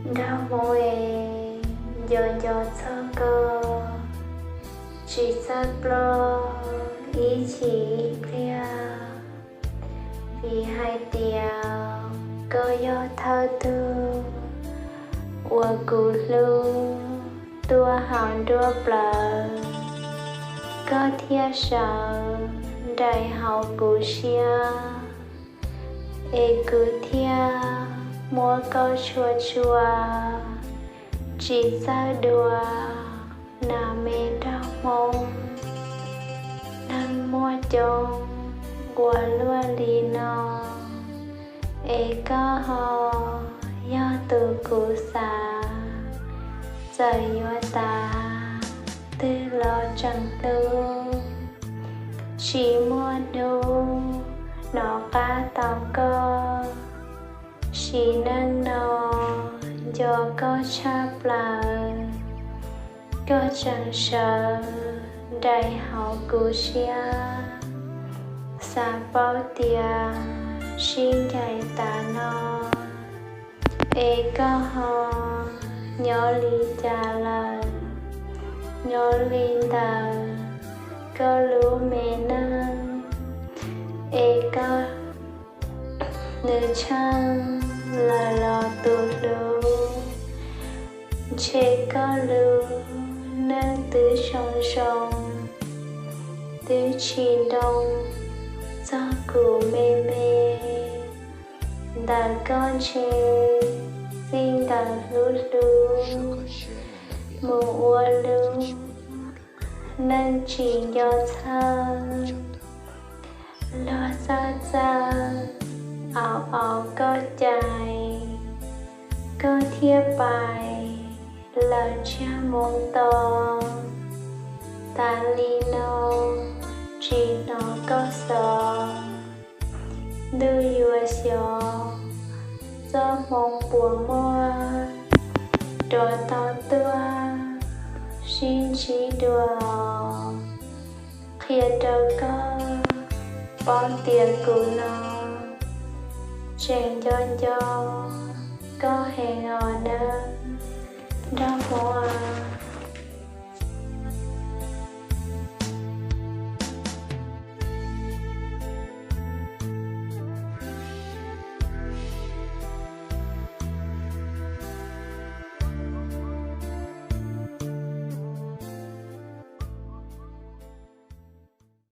Nraug Hmoob es, nco nco txog koj, tsis txawj ploj ib chim ib pliag, vim hais tias koj yog thawj tug uas kuv hlub tuaj hauv nruab plawv, koj thiaj sawv nraim hauv kuv siab, es kuv thiaj muab koj tshua tshua, tsis txawj dua, nas me nraug Hmoob. Neeg muaj coob ua luaj li no, es koj ho yog tus kuv xav, txawm yuav tas twg los tseem hlub, tsis muaj hnub hnov qab tau koj, sim neej no nco koj tshaj plaws, koj tseem sawv nraim hauv kuv siab, xav paub tias sib ncaim tas no, es koj ho nyob li cas lawm, nyob li ntawm koj lub me neej, es koj nws tsheej lawm los tus hlub, ntshe koj lub neej twb zoo zoo, twb tsis nroo txog kuv me me. Ntawm koj ntshe txij nkawm hlub hlub, mus ua lub neej tsis nco txhawj, luag txawj txawj, au au koj cais, koj thiaj pais lawm ntsiag moo to. Tas li no tsis hnov koj xov, ntuj yuav xyov txoj hmoo puas muaj, rov tau tuaj sib ntsib dua, qhia rau koj paub tias kuv no tseem nco nco koj heev os nawb, nraug Hmoob.